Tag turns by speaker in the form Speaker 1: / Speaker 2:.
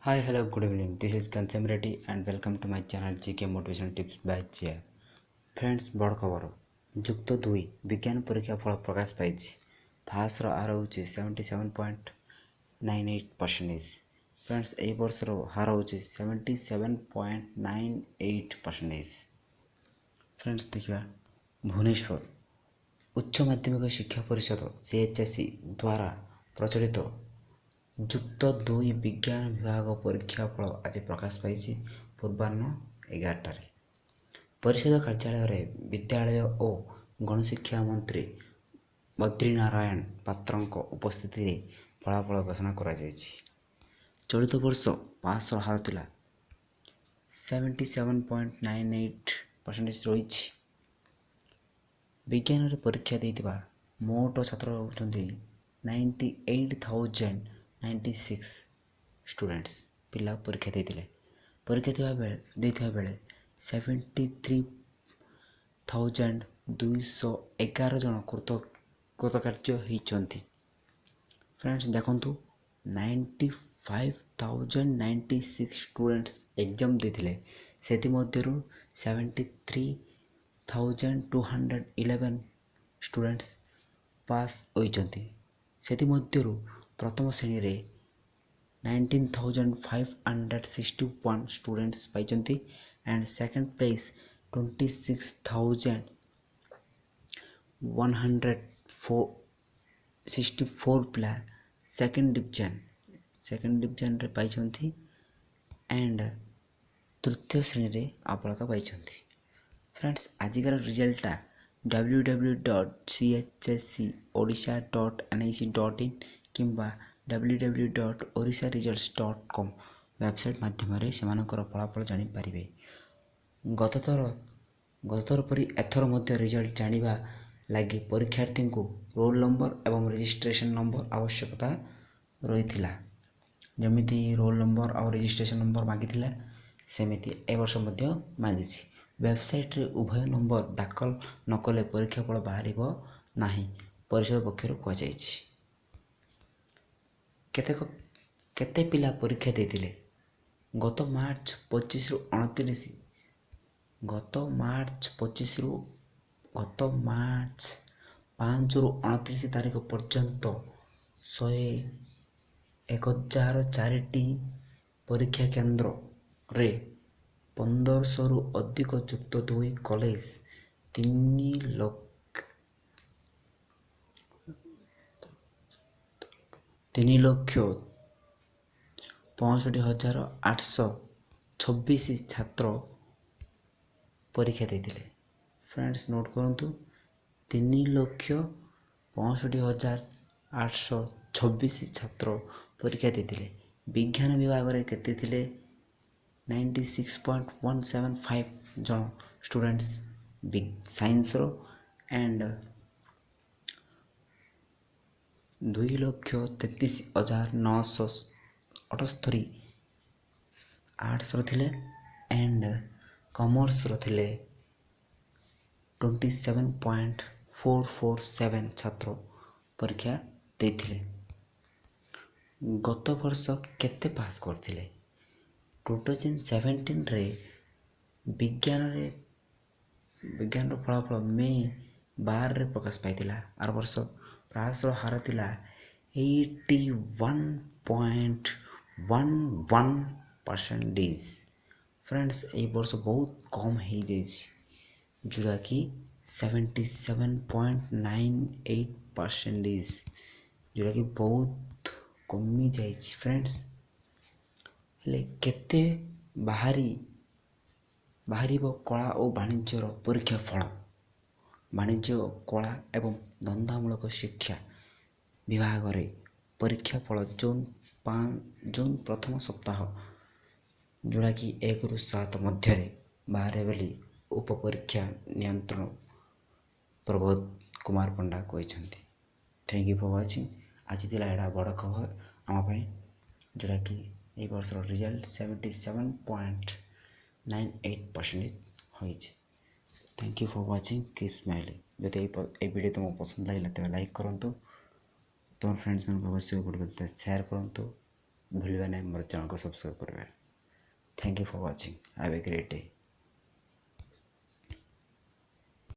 Speaker 1: Hi, hello, good evening. This is Ghanshyam Reddy and welcome to my channel GK Motivation Tips by Chia. Friends, ବଡ଼ ଖବର, ଯୁକ୍ତ ଦୁଇ ବିଜ୍ଞାନ ପରୀକ୍ଷା ଫଳ ପ୍ରକାଶ ପାଇଛି। ପାସ୍ର ହାର ହେଉଛି 77.98 percentage. Friends, ଏହି ବର୍ଷର ହାର ହେଉଛି 77.98 percentage. Friends, ଦେଖିବା ଭୁବନେଶ୍ୱର ଉଚ୍ଚ ମାଧ୍ୟମିକ ଶିକ୍ଷା ପରିଷଦ CHSE ଦ୍ୱାରା ପ୍ରଚଳିତ ଯୁକ୍ତ ଦୁଇ ବିଜ୍ଞାନ ବିଭାଗ ପରୀକ୍ଷା ଫଳ ଆଜି ପ୍ରକାଶ ପାଇଛି ପୂର୍ବାହ୍ନ 11ଟାରେ। ପରିଷଦ କାର୍ଯ୍ୟାଳୟରେ ବିଦ୍ୟାଳୟ ଓ ଗଣଶିକ୍ଷା ମନ୍ତ୍ରୀ ବଦ୍ରିନାରାୟଣ ପାତ୍ରଙ୍କ ଉପସ୍ଥିତିରେ ଫଳାଫଳ ଘୋଷଣା କରାଯାଇଛି। ଚଳିତ ବର୍ଷ ପାସ୍ର ହାର ଥିଲା 77.98 percentage ରହିଛି। ବିଜ୍ଞାନରେ ପରୀକ୍ଷା ଦେଇଥିବା ମୋଟ ଛାତ୍ର ହେଉଛନ୍ତି 98,096 ଷ୍ଟୁଡେଣ୍ଟସ୍। ପିଲା ପରୀକ୍ଷା ଦେଇଥିଲେ। ପରୀକ୍ଷା ଦେଇଥିବା ବେଳେ 73,211 ଜଣ କୃତକାର୍ଯ୍ୟ ହେଇଛନ୍ତି। ଫ୍ରେଣ୍ଡସ୍, ଦେଖନ୍ତୁ, 95,096 ଷ୍ଟୁଡେଣ୍ଟସ୍ ଏକ୍ଜାମ୍ ଦେଇଥିଲେ, ସେଥିମଧ୍ୟରୁ 73,211 ଷ୍ଟୁଡେଣ୍ଟସ୍ ପାସ୍ ହୋଇଛନ୍ତି। ସେଥିମଧ୍ୟରୁ ପ୍ରଥମ ଶ୍ରେଣୀରେ 19,561 ଷ୍ଟୁଡେଣ୍ଟସ୍ ପାଇଛନ୍ତି ଆଣ୍ଡ ସେକେଣ୍ଡ ପ୍ଲେସ୍ 26,164 ପିଲା ସେକେଣ୍ଡ ଡିଭିଜନ୍ରେ ପାଇଛନ୍ତି ଆଣ୍ଡ ତୃତୀୟ ଶ୍ରେଣୀରେ ଆବଳକା ପାଇଛନ୍ତି। ଫ୍ରେଣ୍ଡସ୍, ଆଜିକାର ରିଜଲ୍ଟଟା ww.chseodisha.nic.in କିମ୍ବା ww.orisharesults.com website ମାଧ୍ୟମରେ ସେମାନଙ୍କର ଫଳାଫଳ ଜାଣିପାରିବେ। ଗତଥର ପରି ଏଥର ମଧ୍ୟ ରେଜଲ୍ଟ ଜାଣିବା ଲାଗି ପରୀକ୍ଷାର୍ଥୀଙ୍କୁ ରୋଲ୍ ନମ୍ବର ଏବଂ ରେଜିଷ୍ଟ୍ରେସନ୍ ନମ୍ବର ଆବଶ୍ୟକତା ରହିଥିଲା। ଯେମିତି ରୋଲ୍ ନମ୍ବର ଆଉ ରେଜିଷ୍ଟ୍ରେସନ୍ ନମ୍ବର ମାଗିଥିଲା, ସେମିତି ଏ ବର୍ଷ ମଧ୍ୟ ମାଗିଛି। ୱେବସାଇଟ୍ରେ ଉଭୟ ନମ୍ବର ଦାଖଲ ନକଲେ ପରୀକ୍ଷା ଫଳ ବାହାରିବ ନାହିଁ, ପରିଷଦ ପକ୍ଷରୁ କୁହାଯାଇଛି। କେତେ ପିଲା ପରୀକ୍ଷା ଦେଇଥିଲେ? ଗତ ମାର୍ଚ୍ଚ 25ରୁ 29, ଗତ ମାର୍ଚ୍ଚ 25ରୁ, ଗତ ମାର୍ଚ୍ଚ 5ରୁ 29 ତାରିଖ ପର୍ଯ୍ୟନ୍ତ 101,004ଟି ପରୀକ୍ଷା କେନ୍ଦ୍ରରେ 1,500ରୁ ଅଧିକ ଯୁକ୍ତ ଦୁଇ କଲେଜ 3,65,826 ଛାତ୍ର ପରୀକ୍ଷା ଦେଇଥିଲେ। ଫ୍ରେଣ୍ଡସ୍, ନୋଟ୍ କରନ୍ତୁ, 3,65,826 ଛାତ୍ର ପରୀକ୍ଷା ଦେଇଥିଲେ। ବିଜ୍ଞାନ ବିଭାଗରେ କେତେ ଥିଲେ? 96.175 ଜଣ ଷ୍ଟୁଡେଣ୍ଟସ୍ ସାଇନ୍ସର ଆଣ୍ଡ 2,33,978 ଆର୍ଟ୍ସର ଥିଲେ ଆଣ୍ଡ କମର୍ସର ଥିଲେ 27.447 ଛାତ୍ର ପରୀକ୍ଷା ଦେଇଥିଲେ। ଗତ ବର୍ଷ କେତେ ପାସ୍ କରିଥିଲେ? 2017ରେ ବିଜ୍ଞାନର ଫଳାଫଳ ମେ 12ରେ ପ୍ରକାଶ ପାଇଥିଲା। ଆର ବର୍ଷ ପାସ୍ର ହାର ଥିଲା 81.11 percentage. Friends, ଏଇ ବର୍ଷ ବହୁତ କମ୍ ହେଇଯାଇଛି, ଯେଉଁଟାକି 77.98 percentage, ଯେଉଁଟାକି ବହୁତ କମିଯାଇଛି। ଫ୍ରେଣ୍ଡସ୍, ହେଲେ କେତେ ବାହାରିବ କଳା ଓ ବାଣିଜ୍ୟର ପରୀକ୍ଷା ଫଳ? ବାଣିଜ୍ୟ, କଳା ଏବଂ ଧନ୍ଦାମୂଳକ ଶିକ୍ଷା ବିଭାଗରେ ପରୀକ୍ଷା ଫଳ ଜୁନ୍ ପ୍ରଥମ ସପ୍ତାହ, ଯେଉଁଟାକି 1ରୁ 7 ମଧ୍ୟରେ ବାହାରେ ବୋଲି ଉପ ପରୀକ୍ଷା ନିୟନ୍ତ୍ରଣ ପ୍ରବୋଧ କୁମାର ପଣ୍ଡା କହିଛନ୍ତି। Thank you for watching. ଆଜି ଥିଲା ଏଇଟା ବଡ଼ ଖବର ଆମ ପାଇଁ, ଯେଉଁଟାକି ଏଇ ବର୍ଷର ରେଜଲ୍ଟ 77.98 percentage ହୋଇଛି। Thank you for watching, keep smiling. ଯଦି ଏଇ ଭିଡ଼ିଓ ତୁମକୁ ପସନ୍ଦ ଲାଗିଲା, ତେବେ ଲାଇକ୍ କରନ୍ତୁ, ତୁମର ଫ୍ରେଣ୍ଡସ୍ମାନଙ୍କୁ ଆବଶ୍ୟକ ପଡ଼ିବ ସେୟାର କରନ୍ତୁ। ଭୁଲିବେ ନାହିଁ ମୋର ଚ୍ୟାନେଲ୍କୁ ସବସ୍କ୍ରାଇବ୍ କରିବେ। Thank you for watching, have a great day.